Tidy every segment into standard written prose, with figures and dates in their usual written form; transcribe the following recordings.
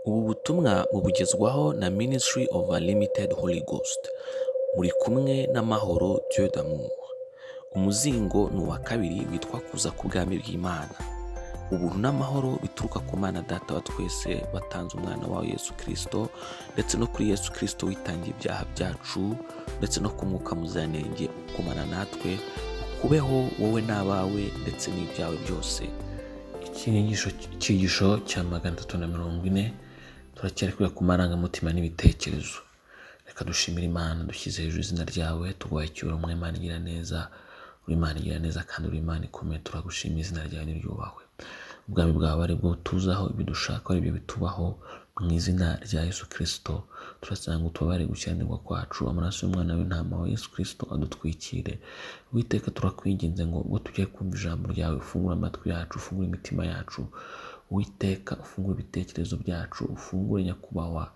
Ubu butumwa mubugezwaho na Ministry of Unlimited Holy Ghost. Muri kumwe n'Amahoro Dieu d'amour. Umuzingo ni uwa kabiri witwa Kuza k'Ubwami bw'Imana. Ubuntu n'amahoro bituruka ku Mana Data wa twese watanze umwana wawe Yesu Kristo, ndetse no kuri Yesu Kristo witangiye ibyaha byacu, ndetse no ku Mwuka Muziranenge ukumana natwe, ukubeho wowe n'abawe ndetse n'ibyawe byose. Iki ni icyigisho cya 340, turacyari kwiga ku marangamutima n'ibitekerezo. Reka dushimire Imana, dushyize hejuru izina ryawe, tuguhaye icyubahiro, umwe Imana igira neza, uri Imana igira neza kandi uri Imana ikomeye, turagushimira, izina ryawe niryubahwe. Ubwami bwawe ari bwo tuzaho, ibyo dushaka ari byo bitubaho, mu izina rya Yesu Kristo turasanga utubabare gukiranirwa kwacu, amaraso y'umwana w'intama wa Yesu Kristo adutwikire. Uwiteka, turakwinginze ngo ubwo tugiye kumva ijambo ryawe, ufungure amatwi yacu, ufungure imitima yacu, Uwiteka, ufungure ibitekerezo byacu, ufungure Nyakubahwa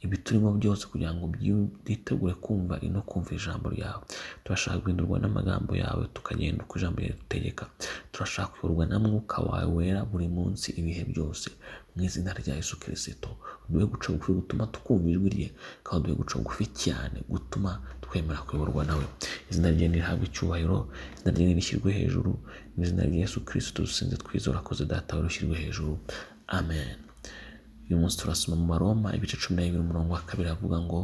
ibiturimo byose kugira ngo byitegure kumva no kumva ijambo ryawe. Turashaka guhindurwa n'amagambo yawe, tukagenda uko ijambo ryawe ridutegeka. Turashaka kuyoborwa na Mwuka wawe Wera buri munsi, ibihe byose, mu izina rya Yesu Kristo. Uduhe guca bugufi gutuma twumva ijwi rye, kandi uduhe guca bugufi cyane gutuma twemera kuyoborwa nawe. Izina rye nirihabwe icyubahiro, izina rye nirishyirwe hejuru, mu izina rya Yesu Kristo dusenze twizera, urakoze Data, wari ushyirwe hejuru, amen. Uyu munsi turasoma mu Baroma ibice 12, umurongo wa 2, avuga ngo: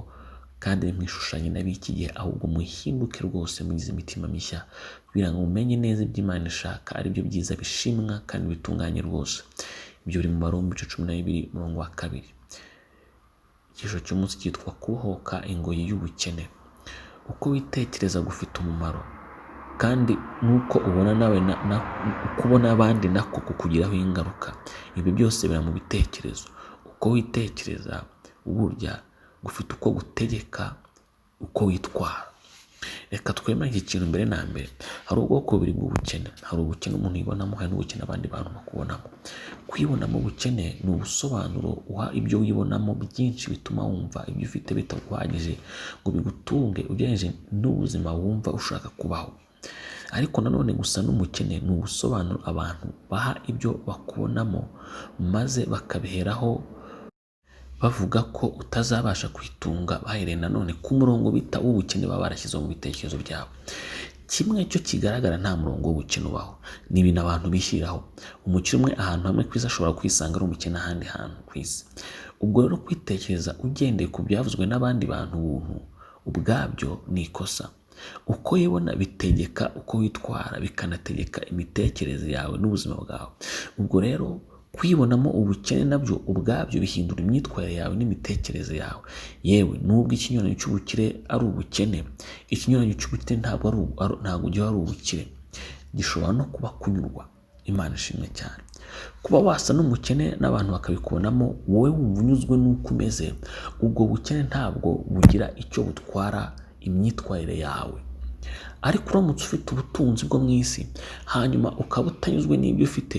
"Kandi ntimwishushanye n'ab'iki gihe, ahubwo muhinduke rwose mugize imitima mishya, kugira ngo mumenye neza ibyo Imana ishaka, ari byo byiza bishimwa kandi bitunganye rwose." Ibyo biri mu Baroma ibice 12, umurongo wa 2. Icyigisho cy'umunsi cyitwa Kubohoka ingoyi y'ubukene. Uko witekereza gufite umumaro, kandi n'uko ubona nawe uko ubona abandi nako kukugiraho ingaruka. Ibi byose biri mu bitekerezo. Uko witekereza burya gufite uko gutegeka uko witwara. Reka twemere iki kintu mbere na mbere: hari ubwoko bubiri bw'ubukene. Hari ubukene umuntu yibonamo, hari n'ubukene abandi bantu bakubonamo. Kwibonamo ubukene ni ubusobanuro uha ibyo wibonamo byinshi bituma wumva ibyo ufite bitaguhagije ngo bigutunge ugereranyije n'ubuzima wumva ushaka kubaho. Ariko nanone gusa n'umukene ni ubusobanuro abantu baha ibyo bakubonamo, maze bakabiheraho bavuga ko utazabasha kwitunga, bahereye nanone ku murongo bita uw'ubukene baba barashyizeho mu bitekerezo byabo. Kimwe cyo kigaragara, nta murongo w'ubukene ubaho, ni ibintu abantu bishyiriraho. Umukire umwe ahantu hamwe ku isi ashobora kwisanga ari umukene ahandi hantu ku isi. Ubwo rero kwitekereza ugendeye ku byavuzwe n'abandi bantu buntu ubwabyo ni ikosa. Uko wibona bitegeka uko witwara, bikanategeka imitekerereze yawe n'ubuzima bwawe. Ubwo rero kwibonamo ubukene nabyo ubwabyo bihindura imyitwarire yawe n'imitekerereze yawe. Yewe, nubwo ikinyuranyo cy'ubukire ari ubukene, ikinyuranyo cy'ubukire ntabwo ujya ari ubukire, gishobora no kuba kunyurwa. Imana ishimwe cyane. Kuba wasa n'umukene n'abantu bakabikubonamo, wowe wumva unyuzwe n'uko umeze, ubwo bukene ntabwo bugira icyo butwara imyitwarire yawe. Ariko uramutse ufite ubutunzi bwo mu isi, hanyuma ukaba utanyuzwe n'ibyo ufite,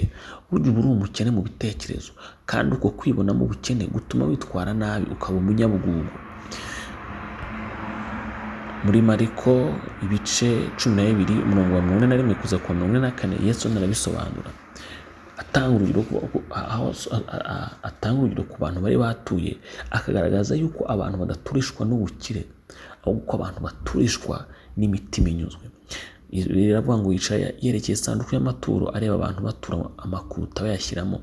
burya uba uri umukene mu bitekerezo, kandi uko kwibonamo ubukene gutuma witwara nabi, ukaba umunyabugugu. Muri Mariko ibice 12, umurongo wa 41 kuza ku wa 44, Yesu arabisobanura, atanga urugero ku bantu bari batuye, akagaragaza yuko abantu badaturishwa n'ubukire, ahubwo ko abantu baturishwa n'imitima inyuzwe. Biravuga ngo: "Yicaye yerekeye isanduku y'amaturo, areba abantu batura amakuta bayashyiramo.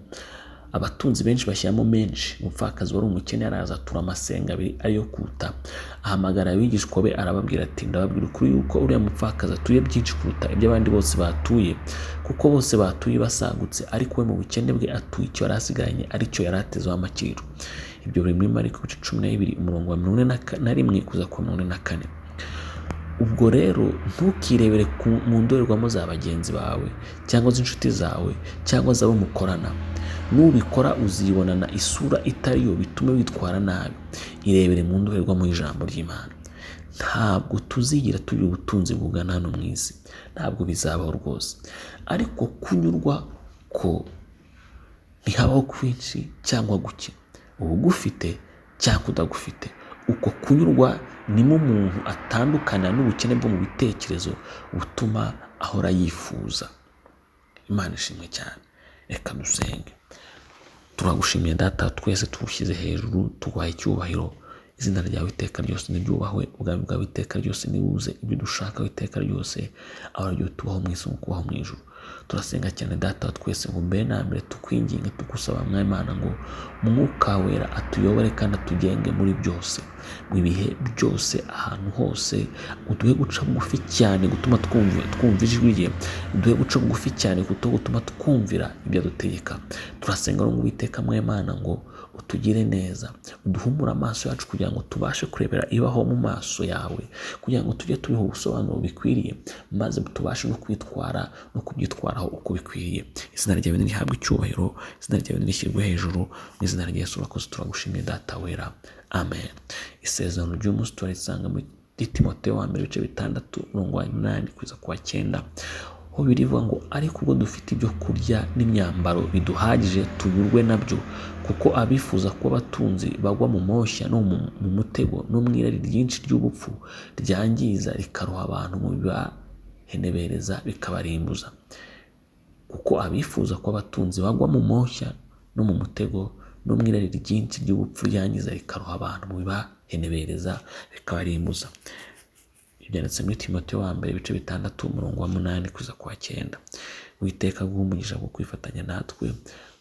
Abatunzi benshi bashyiramo menshi. Umupfakazi wari umukene araza atura amasenga abiri ariyo kuta. Ahamagara abigishwa be, arababwira ati: 'Ndababwira ukuri yuko uriya mupfakazi atuye byinshi kuruta ibyo abandi bose batuye, kuko bose batuye basagutse, ariko we mu bukene bwe atuye icyo yari asigaranye, aricyo yari atezeho amakiriro.'" Ibyo biri muri Mariko ibice 12, umurongo wa 41 kuza ku wa 44. Ubwo rero ntukirebere mu ndorerwamo za bagenzi bawe, cyangwa z'inshuti zawe, cyangwa z'abo mukorana. Nubikora uzibonana isura itari yo, bitume witwara nabi. Irebere mu ndorerwamo y'ijambo ry'Imana. Ntabwo tuzigira tugira ubutunzi bungana hano mu isi, ntabwo bizabaho rwose. Ariko kunyurwa ko ntihabaho kwinshi cyangwa guke, uba ugufite cyangwa utagufite. Uko kunyurwa nimo umuntu atandukana n'ubukene bwo mu bitekerezo butuma ahora yifuza. Imana ishimwe cyane. Reka dusenge. Turagushimiye Data twese, tugushyize hejuru, tuguhaye icyubahiro. Izina ryawe iteka ryose niryubahwe, ubwami bwawe iteka ryose nibuze, ibyo dushaka iteka ryose aho aribyo tubaho mu isi nko kubaho mu ijuru. Turasenga cyane Data wa twese ngo mbere na mbere tukwinginge, tugusaba Mwami Imana ngo Umwuka Wera atuyobore kandi atugenge muri byose, mu bihe byose, ahantu hose. Uduhe guca bugufi cyane gutuma twumva ijwi rye, uduhe guca bugufi cyane kuko gutuma twumvira ibyo adutegeka. Turasenga ngo Uwiteka Mwami Imana ngo utugire neza, uduhumure amaso yacu kugira ngo tubashe kurebera ibaho mu maso yawe, kugira ngo tujye tubiha ubusobanuro bikwiriye, maze tubashe no kwitwara no kubyitwaraho uko bikwiriye. Izina ryawe nirihabwe icyubahiro, izina ryawe nirishyirwe hejuru, mu izina rya Yesu urakoze, turagushimiye Data wera, amen. Isezerano ry'umunsi turarisanga muri Timoteyo wa mbere ibice 6 umurongo wa 8 kugeza ku wa 9, aho birivuga ngo ariko ubwo dufite ibyo kurya n'imyambaro biduhagije tunyurwe nabyo, kuko abifuza kuba abatunzi bagwa mu moshya no mu mutego no mu irari ryinshi ry'ubupfu ryangiza rikaroha abantu mu bibahenebereza bikabarimbuza. Kuko abifuza kuba abatunzi bagwa mu moshya no mu mutego no mu irari ryinshi ry'ubupfu ryangiza rikaroha abantu mu bibahenebereza bikabarimbuza. Byanditse muri Timoteyo wa mbere ibice 6 umurongo wa 8 kugeza ku wa 9. Uwiteka aguhe umugisha wo kwifatanya natwe,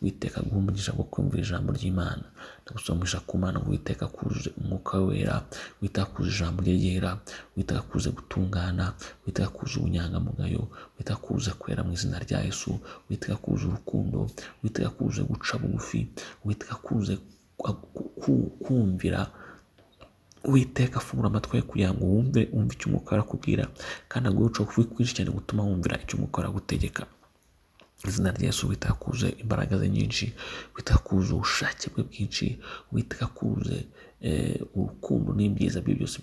Uwiteka aguhe umugisha wo kumvira ijambo ry'Imana. Ndagusaba umugisha ku Mana ngo Uwiteka akuzuze Umwuka Wera, Uwiteka akuzuze ijambo rye ryera, Uwiteka akuzuze gutungana, Uwiteka akuzuze ubunyangamugayo, Uwiteka akuzuze kwera mu izina rya Yesu, Uwiteka akuzuze urukundo, Uwiteka akuzuze guca bugufi, Uwiteka akuzuze kumvira. Uwiteka afungura amatwi ye kugira ngo wumve icyo Umwuka arakubwira, kandi aguhe guca bugufi kwinshi cyane gutuma wumvira icyo Umwuka aragutegeka. Izina rya Yesu, Uwiteka akuzuze imbaraga ze nyinshi, Uwiteka akuzuze ubushake bwe bwinshi, Uwiteka akuzuze urukundo n'ibyiza bye byose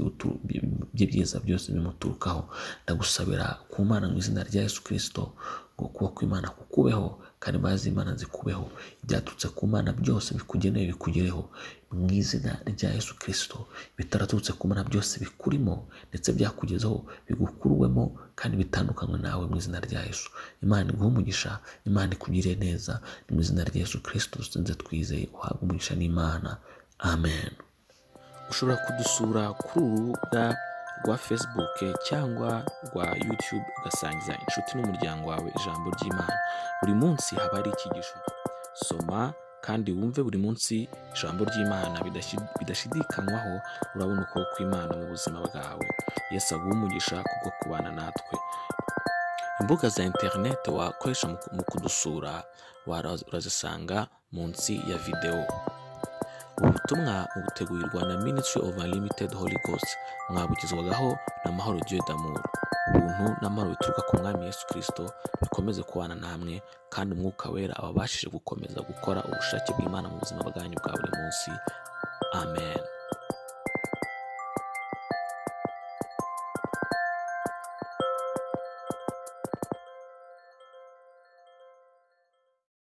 byiza byose bimuturukaho. Ndagusabira ku Mana mu izina rya Yesu Kristo ngo kuba kw'Imana kukubeho, kandi imbabazi z'Imana zikubeho, ibyaturutse ku Mana byose bikugenewe bikugereho mu izina rya Yesu Kristo. Bitaraturutse ku Mana byose bikurimo ndetse byakugezeho bigukurwemo kandi bitandukanywe nawe mu izina rya Yesu. Imana iguhe umugisha, Imana ikugirire neza, ni mu izina rya Yesu Kristo dusenze twizeye, uhabwe umugisha n'Imana, amen. Ushobora kudusura kuri uru rubuga rwa Facebook cyangwa rwa YouTube, ugasangiza inshuti n'umuryango wawe ijambo ry'Imana. Buri munsi haba hari icyigisho. Soma kandi wumve buri munsi ijambo ry'Imana bidashidikanywaho, urabona ukuboko kw'Imana mu buzima bwawe. Yesu aguhe umugisha kubwo kubana natwe. Imbuga za interineti wakoresha mu kudusura urazisanga munsi ya videwo. Ubu butumwa butegurirwa na Ministry of Unlimited Holy Ghost, mwabugezwagaho na Mahoro Dieu d'Amour. Ubuntu n'amahoro bituruka ku Mwami Yesu Kristo bikomeze kubana namwe, kandi Umwuka Wera ababashije gukomeza gukora ubushake bw'Imana mu buzima bwanyu bwa buri munsi. Amen.